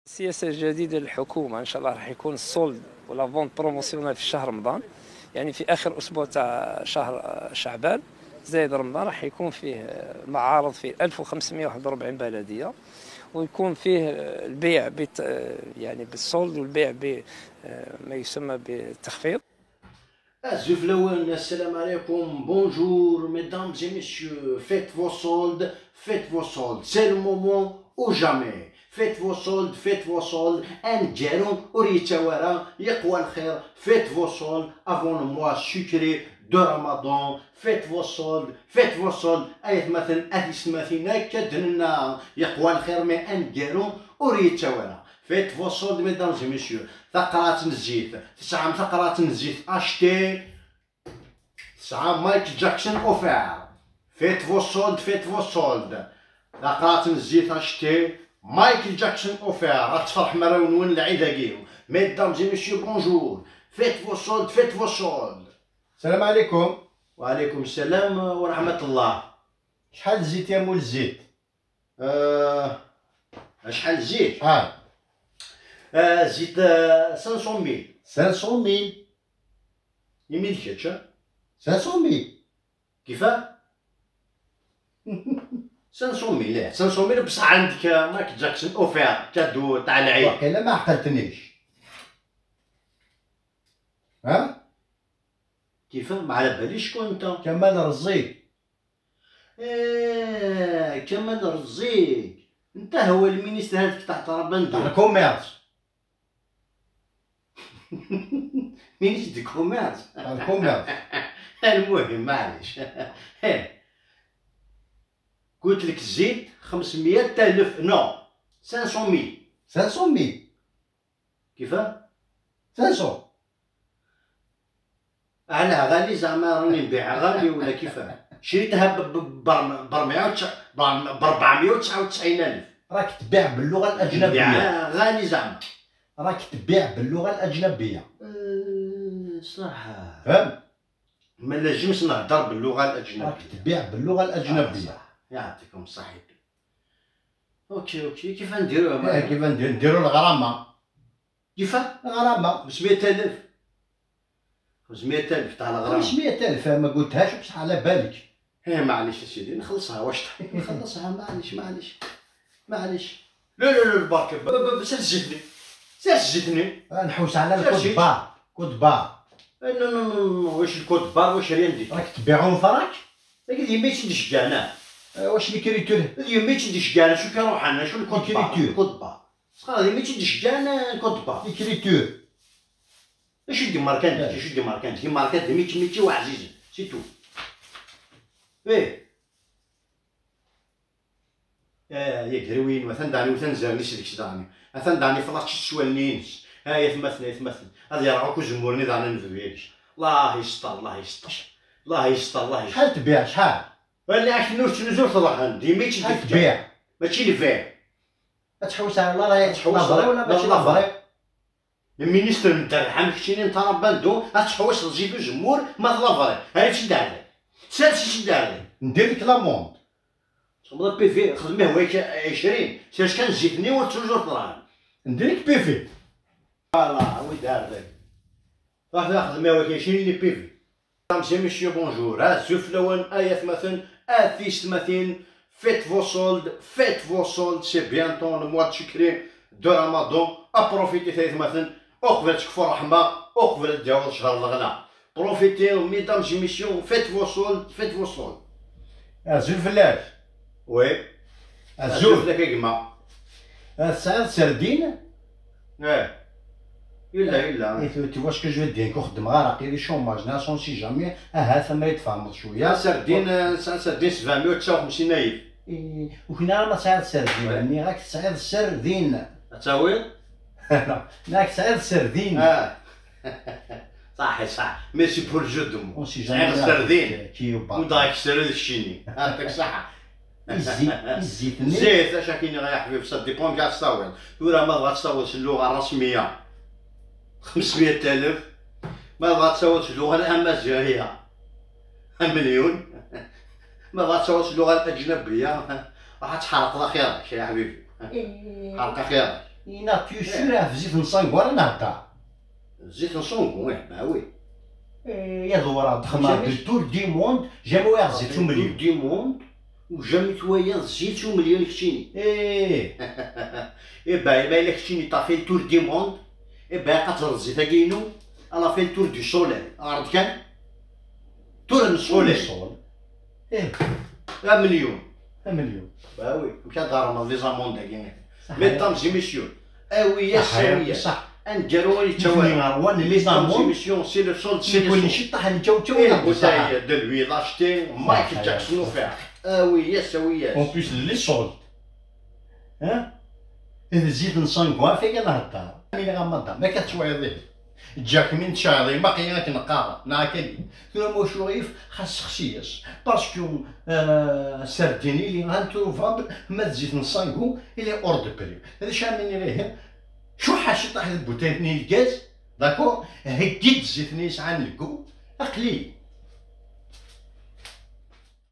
السياسة الجديدة للحكومة ان شاء الله راح يكون ال solde و la vente promotionnelle في شهر رمضان، يعني في اخر اسبوع تاع شهر شعبان زايد رمضان راح يكون فيه معارض في 1541 بلديه، ويكون فيه البيع بت يعني بال solde والبيع بما يسمى بالتخفيض. الزفلوان، السلام عليكم، bonjour mesdames et messieurs، faites vos soldes، faites vos soldes، c'est le moment ou jamais. faites vos soldes، faites vos soldes، انجارو وريتاوارا يقوى الخير. faites vos soldes avant le mois sacré de رمضان. faites vos soldes، faites vos soldes. ايت مثلا اثي كدنا يقوى الخير mais انجارو وريتاوارا. faites vos soldes mesdames et messieurs. ثقرات الزيت تسعة، ثقرات الزيت achetez تسعة مايك جاكسون offert. faites vos soldes، faites vos soldes. ثقرات الزيت achetez مايكل جاكسون offert. تفرح مرة العيد كيو. mesdames et messieurs bonjour، faites vos soldes، faites vos soldes. السلام عليكم. وعليكم السلام ورحمة الله. شحال الزيت يا مول الزيت؟ شحال الزيت؟ شحال؟ زيت 500 mille. 500 mille. يمين كاتش 500 mille. كيفاه؟ 500 mille، 500 mille، بصح عندك مايك جاكسون offert cadeau تاع العيد. واقيلا ما عقلتنيش. ها؟ كيفاه؟ ما على باليش شكون انت. كمال رزيق. ايه كمال رزيق، انت هو ال ministre هذاك تاع طرابندو تاع ال commerce. ministre du commerce تاع ال commerce. المهم معليش، قلت لك الزيت 500,000، non 500 mille. 500 mille. كيفاه؟ 500. علاه غالي زعما؟ راني نبيع غالي ولا كيفاه؟ شريتها ب 499,000. راك تبيع باللغة الأجنبية. غالي زعما. راك تبيع باللغة الأجنبية. صح. فهمت؟ ما لازمش نهضر باللغة الأجنبية. راك تبيع باللغة الأجنبية. صح. يعطيكم الصحة. OK OK، كيف نديروها؟ كيف نديرو؟ نديرو الغرامة. كيفاه؟ الغرامة 500,000. 500,000 تاع الغرامة. 500,000 ما قلتهاش بصح على بالك. ايه معليش اسيدي نخلصها، واش نخلصها؟ معليش معليش معليش. لا لا لا البركة، سجلني سجلني. نحوس على ال code-barres، code-barres. non non non، واش ال code-barres واش rien du. راك تبيعهم فراك؟ هذه ماشي دشجانة. واش l'écriture؟ هذه ماشي دشجانة، شو كنروح انا شو ال code-barres؟ ال code-barres صغار، هذه ماشي دشجانة ال code-barres. l'écriture. شو des marques، شو des marques، des marques ميتي ميتي وعزيزة c'est tout. ايه يا قروين مثلا داني وثن زرني سيدك داني مثلا داني فلاش السوالنينس ها يتمثل يتمثل هذا يرعوك زمورني داني نفذيش. الله يستر الله يستر الله يستر الله يستر. شحال تبيع؟ شحال؟ ولا عشان نور نزور تروح عندي ماشي تبيع ماشي الفيع. تحوس على الله راه تحوس la vraie ولا ماشي la vraie؟ ال ministre نتاع كشيني نتا رباندو تحوس تزيدو زمور ما la vraie. هاي شي دار سال شي دار. ندير لك l'amende. خدمة PV خدمة هو 20 سير كان زيتني وتزوج دراهم. ندير لك PV. voilà وين دار ذاك راح خدمة هو 20 les PV. mesdames et messieurs bonjour، الزفلون آية مثلا اثيس مثلا. faites vos soldes، faites vos soldes، c'est bientôt le mois sacré de رمضان. profitez ثالث مثلا اقبل تكفر رحمه اقبل تجاوز شهر الغلا. profitez mesdames et messieurs، faites vos soldes، faites vos soldes. الزول فلاش. oui الزول فلاش كيما تسعة سردين. ايه الا الا tu vois ce que je veux dire، كنخدم غير عقيلي chômage ناس on sait jamais ها ثم يتفاهموا شوية. سردين سردين 759 الف. وكنا ما تسعة سردين يعني راك تسعة سردين. تساوي؟ راك تسعة سردين. صح صح merci pour jeu de mots. on sait jamais سردين وداك سرد الشيني يعطيك الصحة. الزيت الزيت الزيت اش كاين يا حبيبي ça dépend كاع تصاور. ولا ما بغات تصور اللغة الرسمية 500,000، ما بغات تصور اللغة الأمازيغية 1,000,000، ما بغات تصور اللغة الأجنبية راح تحرق خيرك يا حبيبي، حرق خيرك. ينا تو سور في زيت نصانكو راه نهضر زيت نصونكو وي با وي يا دورا دخما دو تور دي موند جامي واحد زيت مليون دي موند وجامي توايا زيت مليون كتشيني ايه اي با الا كتشيني طافي تور دي موند اي با قاتل الزيت كينو الا في تور دو سولي عرض كان تور سولي سول ايه مليون مليون با وي مشى دار لي زاموند كاين ميدامز اي ميسيو اه وي يس وي صح نديرو توا روان لي زاموند ميسيون سي لو سول سي كل شي طاح نتاو تاو بوتاي دو لوي لاشتي مايكل جاكسون وفير اه وي يس وي يس اون بليس لي سولد ها زيد نصنكوا فيك نهضر مين غمض ما كتشويضي جاك من تشاضي باقي غاك نقارا ناكل ثم موشوغيف خاص خسيس باسكو سرديني لي انتروفابل ما تزيد نصنكو الي اور دو بري هذا شامين ليه شو حاشي طاح البوتيتني الكاز داكور هكيت زيتني سعان الكو اقلي.